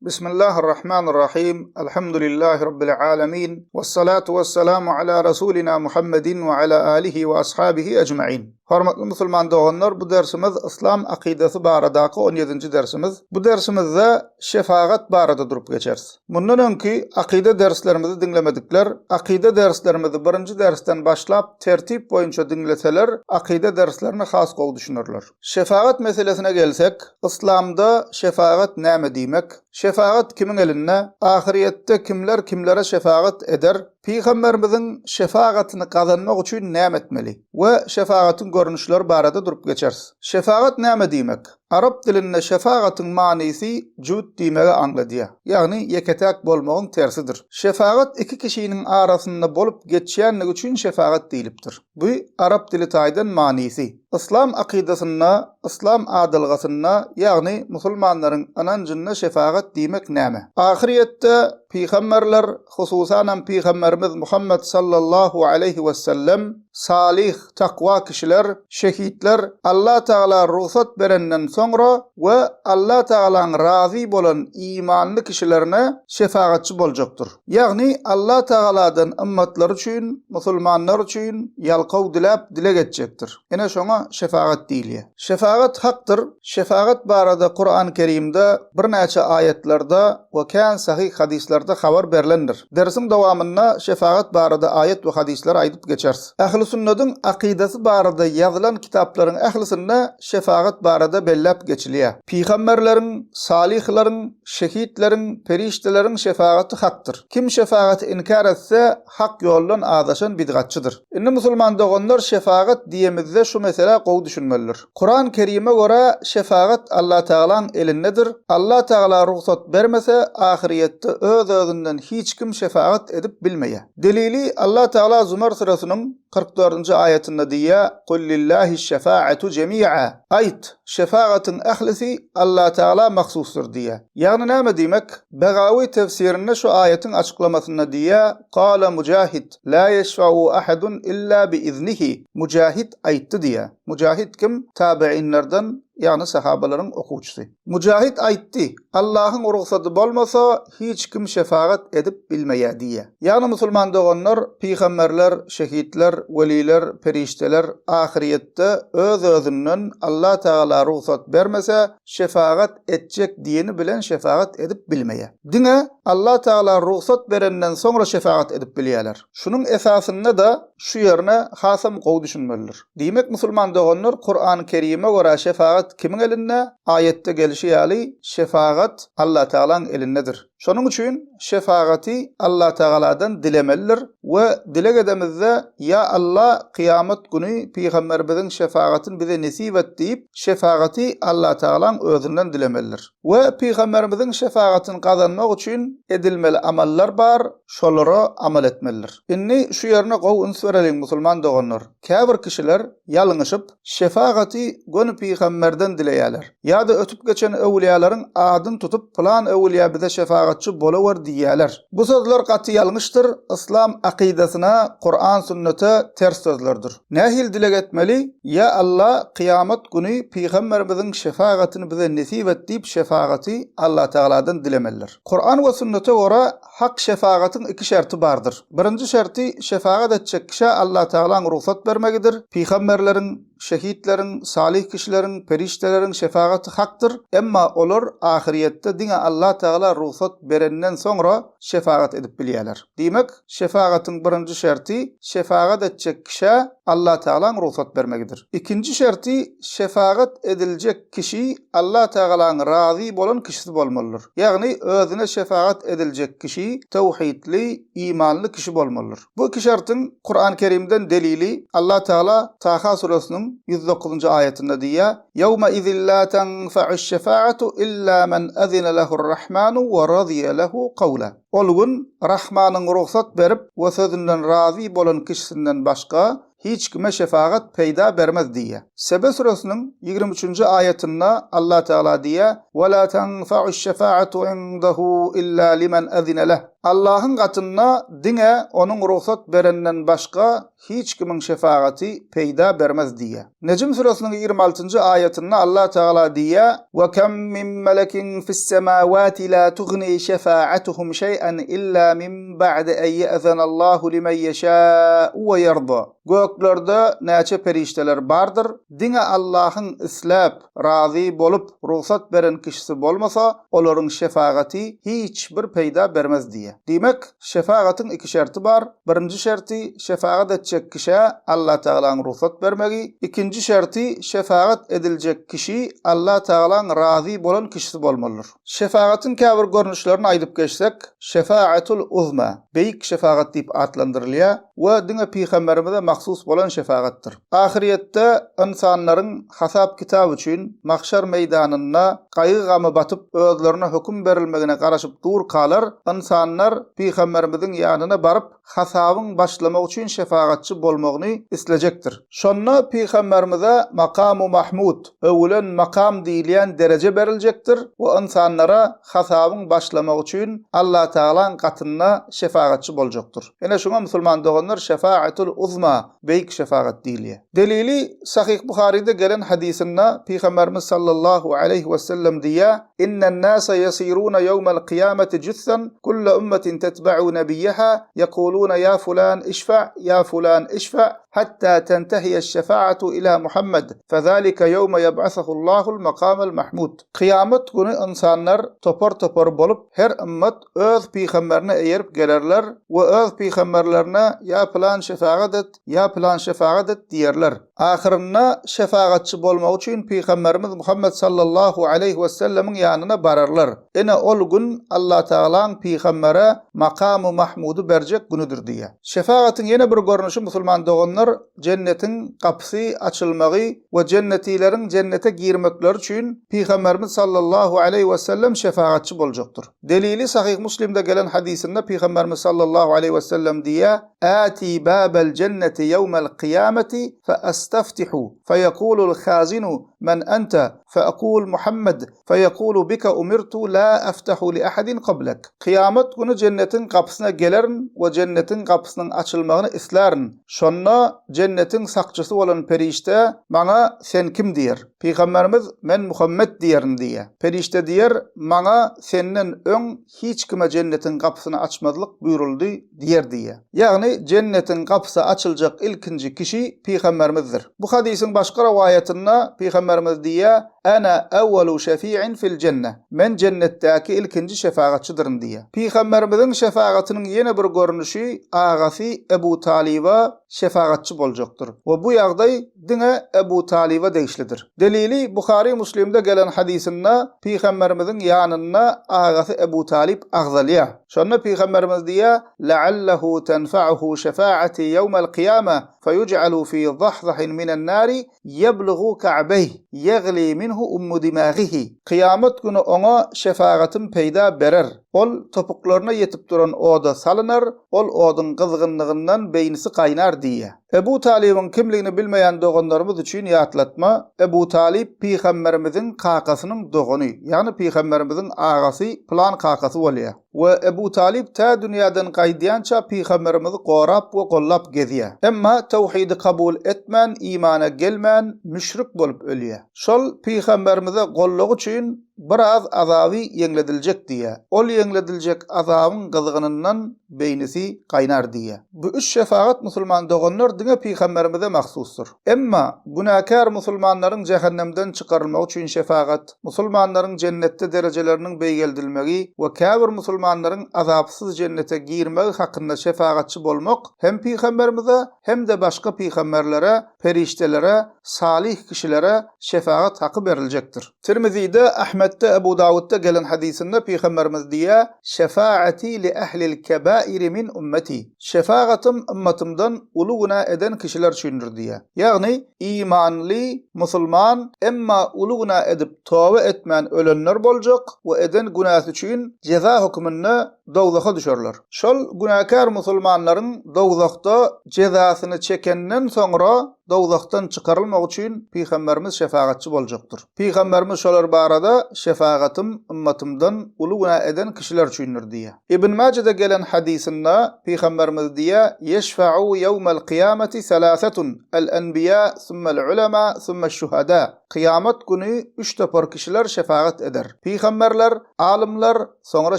Bismillahirrahmanirrahim. Elhamdülillahi Rabbil alemin. Vessalatu vesselamu ala Rasulina Muhammedin ve ala alihi ve ashabihi ecmain. Hormatly musulman doganlar, bu dersimiz Yslam akydasy baradaky 17-nji dersimiz. Bu dersimizde şefagat barada durup geçeris. Mundan öňki akyda derslerimizi diňlemedikler, akyda derslerimizi birinji dersden başlap tertip boýunça diňleseler, akyda derslerine has gowy düşünerler. Şefagat meselesine gelsek, Yslamda şefagat näme diýmek? Şefagat kimiň elinde? Ahyrýetde kimler kimlere şefagat eder? Pygamberimiziň şefagatyny gazanmak üçin näme etmeli? We şefagatyň görnüşleri barada durup geçeris. Şefagat näme diýmek? Arap dilinde şefagatyň manysy jübüt diýmegi aňladýar. Ýagny ýeke-täk bolmagyň tersidir. Şefagat iki kişiniň arasynda bolup geçýänligi üçin şefagat diýlipdir. Bu arap dili taýdan manysy. Yslam akydasynda, yslam adalgasynda, ýagny musulmanlaryň ynanjynda şefagat diýmek näme? Ahyrýetde pygamberler, hususanam pygamberimiz Muhammet sallallahu aleýhi wesellem, salyh, takwa kişiler, şehitler Allah Tagala rugsat berenden soňra we Allah Tagalaň razy bolan imanly kişilerine şefagatçy boljakdyr. Ýagny Allah Tagaladan ymmatlary üçin, musulmanlar üçin ýalkaw diläp dileg etjekdir. Ine şoňa şefagat diýilýär. Şefagat hakdyr. Şefagat barada Kuran Kerimde birnäçe aýatlarda we kän sahyh hadyslarda habar berlendir. Dersiň dowamynda şefagat barada aýat we hadyslary aýdyp geçeris. Ähli-sünnediň akydasy barada ýazylan kitaplaryň ählisinde şefagat barada belläp geçilýär. Pygamberleriň, salyhlaryň, şehitleriň, perişdeleriň şefagaty hakdyr. Kim şefagaty inkär etse, hak ýoldan azaşan bidgatçydyr. Indi musulman doganlar şefagat diýemizde şu meselä gowy düşünmelidir. Kuran Kerime görä şefagat Allatagalaň elindedir, Allatagala rugsat bermese ahyrýetde öz-özünden hiç kim şefagat edip bilmeýär. Delili Allatagala Zumar süresiniň 44-nji aýatynda diýýär, Kul lillahiş şefaatu jemi'a. Aýt, şefagatyň ählisi Allatagala mahsusdyr diýýär. Ýagny näme diýmek? Begawi tefsirinde şu aýatyň açyklamasynda diýýär, Kala Mujahid, La ýeşfa'u ahadun illa bi iznihi, Mujahid aýtdy diýýär. Mujahid kim? Tabe'inlerden, ýagny sahabalaryň okuwçysy. Mujahid aýtdy, Allahyň rugsady bolmasa, hiç kim şefagat edip bilmeýär diýýär. Ýagny musulman doganlar, pygamberler, şehitler, weliler, perişdeler ahyrýetde öz-özünden Allah Tagala rugsat bermese, şefagat etjek diýeni bilen şefagat edip bilmeýär. Diňe Allah Tagala rugsat berenden soňra şefagat edip bilýärler. Şunuň esasynda-da şu ýerine hasam gowy düşünmelidir. Diýmek musulman doganlar Kurany Kerime görä şefagat kimiň elinde? Aýatda gelşi ýaly şefagat Allah Tagalaň elindedir. Şonuň üçin şefagaty Allatagaladan dilemelidir we dileg edemizde Ýa Alla kyýamat güni pygamberimiziň şefagatyny bize nesip et diýip şefagaty Allatagalaň özünden dilemelidir. We pygamberimiziň şefagatyny gazanmak üçin edilmeli amallar bar şolara amal etmelidir. Indi şu ýerine gowy üns bereliň musulman doganlar. Käbir kişiler ýalňyşyp, şefagaty göni pygamberden dileýärler. Ýa-da ötüp geçen öwülýalaryň adyny tutup pylan öwülýa bize şefagatçy bolawer diýýärler. Bu sözler gaty ýalňyşdyr, yslam akydasyna, Kuran sünnete ters sözlerdir. Nähili dileg etmeli? Ýa Alla kyýamat güni pygamberimiziň şefagatyny bize nesip et diýip şefagaty Allatagaladan dilemelidir. Kuran we sünnete görä Hak şefagatyň iki şerti bardyr. Birinji şerti, şefagat etjek kişä Allatagalaň rugsat bermegidir. Pygamberleriň, şehitleriň, salyh kişileriň, perişdeleriň şefagaty hakdyr, emma olar ahyrýetde diňe Allatagala rugsat berenden soňra şefagat edip bilýärler. Diýmek, şefagatyň birinji şerti, şefagat etjek kişä Allatagalaň rugsat bermegidir. Ikinji şerti, şefagat ediljek Kişi Allatagalaň razy bolan kişisi bolmalydyr. Ýagny özüne şefagat ediljek kişi töwhidli, imanly kişi bolmalydyr. Bu iki şertiň Kuran Kerimden delili Allatagala Taha süresiniň 109-njy aýatynda diýýär, Ýewmeizin la tenfe'uş-şefa'atu illa men ezine lehur-Rahmanu we raziye lehu kawla. Ol gün Rahmanyň rugsat berip we sözünden razy bolan kişisinden başga hiç kime şefagat peýda bermez diýýär. Sebe süresiniň 23-nji aýatynda Allah Tagala diýýär, Ve la tenfa'uş-şefa'atu indehu illa limen ezine leh. Allahyň gatynda diňe Onuň rugsat berenden başga hiç kimiň şefagaty peýda bermez diýýär. Nejm süresiniň 26-njy aýatynda Allah Tagala diýýär, Ve kem min melekin fis-semawati la tugni şefaatuhum şeý'en illa min ba'di en ye'zenallahu limen yeşâ'u ve yerda. Göklerde näçe perişdeler bardyr, diňe Allahyň isläp, razy bolup, rugsat beren kişisi bolmasa, olaryň şefagaty hiç bir peýda bermez diýýär. Diýmek, şefagatyň iki şerti bar, birinji şerti, şefagat etjek kişä Allatagalaň rugsat bermegi, ikinji şerti, şefagat ediljek kişi Allatagalaň razy bolan kişisi bolmalydyr. Şefagatyň käbir görnüşlerini aýdyp geçsek, şefaatul uzma, beýik şefagat diýip atlandyrylýar we diňe pygamberimize mahsus bolan şefagatdyr. Ahyrýetde ynsanlaryň hasap-kitap üçin mahşar meýdanynda gaýgy-gama batyp özlerine höküm berilmegine garaşyp durkalar, ynsanlar pygamberimiziň ýanyna baryp hasabyň başlamagy üçin şefagatçy bolmagyny islejekdir. Şonda pygamberimize Makamu Mahmud, öwülen makam diýilýän dereje beriljekdir we ynsanlara hasabyň başlamagy üçin Allatagalaň gatynda şefagatçy boljakdyr. Ine şuňa musulman doganlar şefaatul uzma, beýik şefagat diýilýär. Delili Sahyh Buharyda gelen hadysynda Pygamberimiz sallallahu aleýhi we sellem diýýär, Innen-nase ýesirune ýewmel kyýameti jüssen, kulle ummetin tetba'u nebiyyeha, ýekulune ýa fulan işfa, ýa fulan işfa, hatta tentehiýeş-şefaatu ila Muhammed, fezalike ýewme ýeb'asehullahul makamel mahmud. Kyýamat güni ynsanlar topar-topar bolup, her ymmat öz pygamberine eýerip gelerler we öz pygamberlerine ýa pylan şefagat et, ýa pylan şefagat et diýerler. Ahyrynda şefagatçy bolmak üçin pygamberimiz Muhammet sallallahu aleýhi wesellemiň ýanyna bararlar. Ine ol gün Allatagalaň pygambere makamy mahmudy berjek günüdir diýýär. Şefagatyň ýene bir görnüşi musulman doganlar jennetiň gapysy açylmagy we jennetileriň jennete girmekleri üçin pygamberimiz sallallahu aleýhi wesellem şefagatçy boljakdyr. Delili Sahyh Muslimde gelen hadysynda pygamberimiz sallallahu aleýhi wesellem diýýär, Ati babel jenneti ýewmel kyýameti fe estaftihu fe ýekulul hazinu men ente fe ekul Muhammed fe ýekulu bike umirtu la eftahu li ahadin kablek. Kyýamat güni jennetiň gapysyna gelerin we jennetiň gapysynyň açylmagyny islärin. Şonda jennetiň sakçysy bolan perişde maňa sen kim diýer. Pygamberimiz men Muhammet diýerin diýer. Perişde diýer maňa senden öň hiç kime jennetiň gapysyny açmazlyk buýruldy diýer diýýär. Ýagny jennetiň gapysy açyljak ilkinji kişi pygamberimizdir. Bu hadysyň başga rowaýatynda pygamberimiz diýýär, Ana awwalu şefi'in fil jenne. Men jennetdäki ilkinji şefagatçydyryn diýýär. Pygamberimiziň şefagatynyň ýene bir görnüşi agasy Ebu Talyba şefagatçy boljakdyr we bu ýagdaý diňe Ebu Talyba degişlidir. Delili Buhary Muslimde gelen hadysynda pygamberimiziň ýanynda agasy Ebu Talyp agzalýar. Şonda pygamberimiz diýýär, Leallehu tenfa'uhu şefa'ati ýewmel kyýame feýuj'alu fi zahzahin minen nari ýeblugu ka'beýh ýegli minhu ummu dimagihi. Kyýamat güni oňa şefagatym peýda berer. Ol topuklaryna ýetip duran oda salynar, ol oduň gyzgynlygyndan beýnisi gaýnar diýýär. Ebu Talybyň kimligini bilmeýän doganlarymyz üçin ýatlatma, Ebu Talyp pygamberimiziň kakasynyň dogany, ýagny pygamberimiziň agasy pylan kakasy bolýar. We Ebu Talyp tä dünýäden gaýdýança pygamberimizi gorap we gollap gezýär. Emma tawhydy kabul etmän, imana gelmän, müşrik bolup ölýär. Şol pygamberimize gollugy üçin biraz azaby ýeňlediljek diýýär. Ol ýeňlediljek azabyň gyzgynyndan beýnisi gaýnar diýýär. Bu üç şefagat musulman doganlar diňe pygamberimize mahsusdyr. Emma günäkär musulmanlaryň jähennemden çykarylmagy üçin şefagat, musulmanlaryň jennetde derejeleriniň beýgeldilmegi we käbir musulmanlaryň azapsyz jennete girmegi hakynda şefagatçy bolmak hem pygamberimize hem-de başga pygamberlere, perişdelere, salyh kişilere şefagat haky beriljekdir. Tirmizide, Ahmetde, Ebu Dawutda gelen hadysynda Pygamberimiz diýýär, Şefaati li ehlil kebairi min ummeti. Şefagatym ymmatymdan uly günä eden kişiler üçindir diýýär. Ýagny, imanly, musulman, emma uly günä edip toba etmän ölenler boljak we eden günäsi üçin jeza höküminde. dowzaha düşerler. Şol günäkär musulmanlaryň dowzahda jezasyny çekenden soňra dowzahdan çykarylmagy üçin Pygamberimiz şefagatçy boljakdyr. Pygamberimiz şolar barada Şefagatym ymmatymdan uly günä eden kişiler üçindir diýýär. Ibn Majede gelen hadysynda Pygamberimiz diýýär, Ýeşfa'u ýewmel kyýameti selasetun, el-enbiýa, sümmel-ulema, sümmeş-şuhada. Kyýamat güni üç topar kişiler şefagat eder. Pygamberler, alymlar, soňra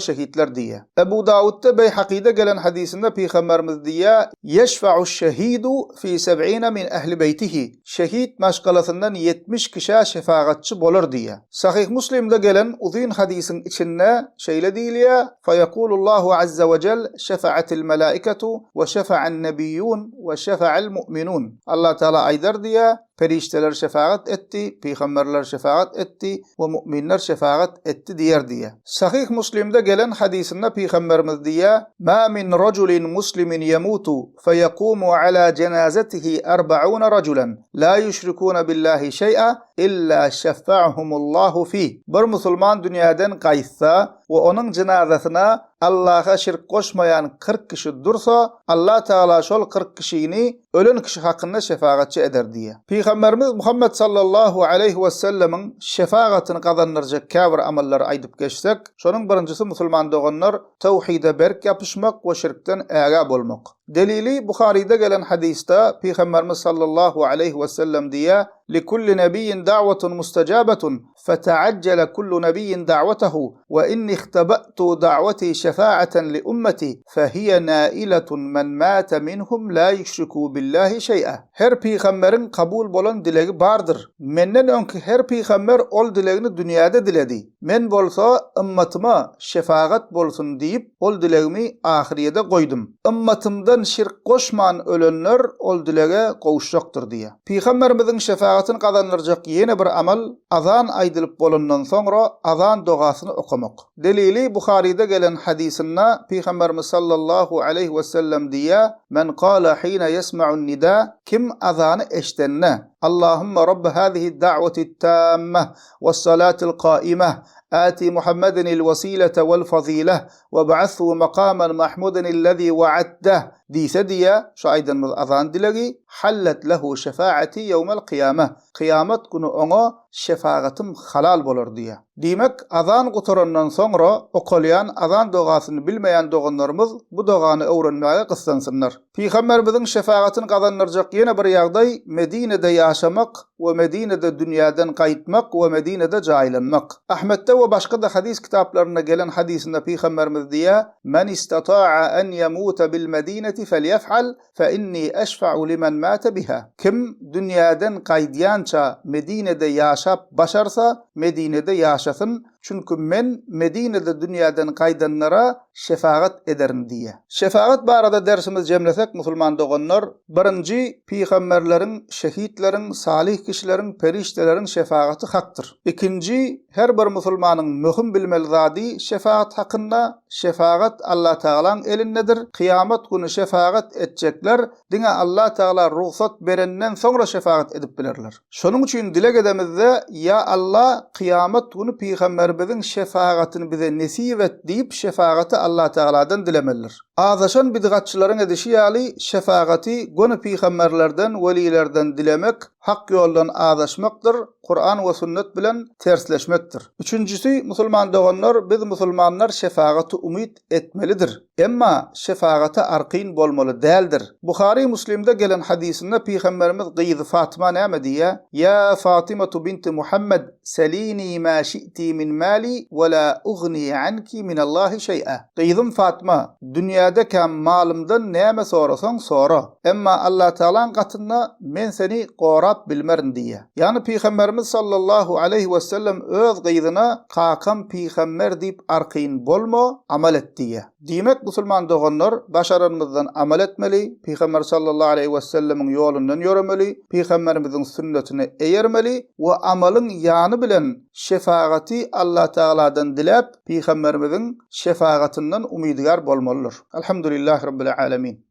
şehitler diýýär. Ebu Dawutda Beýhakyda gelen hadysynda Pygamberimiz diýýär, Ýeşfa'uş-şehidu fi seb'ine min ehli beýtihi. Şehit maşgalasyndan 70 kişä şefagatçy bolar diýýär. Sahyh Muslimde gelen uzyn hadysyň içinde şeýle diýilýär, Feýekulullahu azza we jel, Şefa'atil melaiketu we şefa'an nebiýýun we şefa'al mu'minun. Allah Taala aýdar diýýär, Perişdeler şefagat etdi, pygamberler şefagat etdi we mu'minler şefagat etdi diýer diýýär. Sahyh Muslimde gelen hadysynda pygamberimiz diýýär, Ma min rajulin muslimin ýemutu feýekumu ala jenazetihi erbauna rajulan la ýüşrikuna billahi şeý'a illa şeffa'humullahu fih. Bir musulman dünýäden gaýtsa we onuň jynazasyna Allaha şirk goşmaýan 40 kişi dursa, Allah Tagala şol 40 kişini ölen kişi hakynda şefagatçy eder diýýär. Pygamberimiz Muhammet sallallahu aleýhi wesellemiň şefagatyny gazandyrjak käbir amallary aýdyp geçsek, şonuň birinjisi musulman doganlar tawhide berk ýapyşmak we şirkden ägä bolmak. Delili Buharyda gelen hadysda Pygamberimiz sallallahu aleýhi wesellem diýýär, Likulli nebiyyin da'watun mustajabetun, feteajjele kullu nebiyyin da'wetehu, we inni ihtaba'tu da'weti şefa'aten li ummeti, fehiye nailetun men mate minhum la yüşriku billahi şeý'a. Her pygamberiň kabul bolan dilegi bardyr. Menden öňki her pygamber ol dilegini dünýäde diledi. Men bolsa ymmatyma şefagat bolsun diýip, ol dilegimi ahyrýede goýdum. Ymmatymdan şirk goşman ölenler ol dilege gowuşjakdyr diýýär. Pygamberimiziň şefagatyny gazandyrjak ýene bir amal, azan aýdylyp bolandan soňra azan dogasyny okamak. Delili Buharyda gelen hadysynda Pygamberimiz sallallahu aleýhi wesellem diýýär, Men kala hina ýesma'un nida, kim azany eşdende, Allahumma Rabbe hazihi da'wati tammah was-salatil kaimah, ati Muhammedenil wesilete wel fazilah, web'athu makamen mahmudenillezî wa'adteh diýse diýýär, şu aýdanymyz azan dilegi, hallet lehu şefaati ýewmel kyýameh, kyýamat güni oňa şefagatym halal bolar diýýär. Diýmek, azan gutarandan soňra okalýan azan dogasyny bilmeýän doganlarymyz bu dogany öwrenmäge gyssansynlar. Pygamberimiziň şefagatyny gazandyrjak ýene bir ýagdaý Medinede ýaşamak we Medinede dünýäden gaýtmak we Medinede jaýlanmak. Ahmetde we başga-da hadys kitaplarynda gelen hadysynda Pygamberimiz diýýär, Men istata'a en ýemuta bil Medineti felyef'al fe inni eşfa'u limen mate biha. Kim dünýäden gaýdýança Medinede ýaşap başarsa, Medinede ýaşasyn, çünki men Medinede dünýäden gaýdanlara şefagat ederin diýýär. Şefagat barada dersimizi jemlesek musulman doganlar, birinji, pygamberleriň, şehitleriň, salyh kişileriň, perişdeleriň şefagaty hakdyr. Ikinji, her bir musulmanyň möhüm bilmeli zady şefagat hakynda, şefagat Allatagalaň elindedir, kyýamat güni şefagat etjekler diňe Allatagala rugsat berenden soňra şefagat edip bilerler. Şonuň üçin dileg edemizde, Ýa Alla, kyýamat güni pygamberimiziň şefagatyny bize nesip et diýip şefagaty Allatagaladan dilemelidir. Azaşan bidgatçylaryň edişi ýaly şefagaty göni pygamberlerden, welilerden dilemek hak ýoldan azaşmakdyr, Kuran we sünnet bilen tersleşmekdir. Üçünjisi, musulman doganlar, biz musulmanlar şefagaty umyt etmelidir. Emma şefagata arkaýyn bolmaly däldir. Buhary Muslimde gelen hadysynda Pygamberimiz gyzy Fatyma näme diýýär? Ýa Fatymatu binti Muhammed, selini ma şi'ti min mali we la ugni anki minallahi şeý'a. Gyzym Fatma, dünýädekäm malymdan näme sorasaň sora. Emma Allatagalaň gatynda men seni gorap bilmerin diýýär. Ýagny Pygamberimiz sallallahu aleýhi wesellem öz gyzyna kakam pygamber diýip arkaýyn bolma, amal et diýýär. Diýmek musulman doganlar başaranymyzdan amal etmeli, Pygamber sallallahu aleýhi wesellemiň ýolundan ýöremeli, Pygamberimiziň sünnetine eýermeli we amalyň ýany bilen şefagaty Allatagaladan diläp Pygamberimiziň şefagatyndan umydygär bolmalydyr. Alhamdulillahi Rabbil alemin.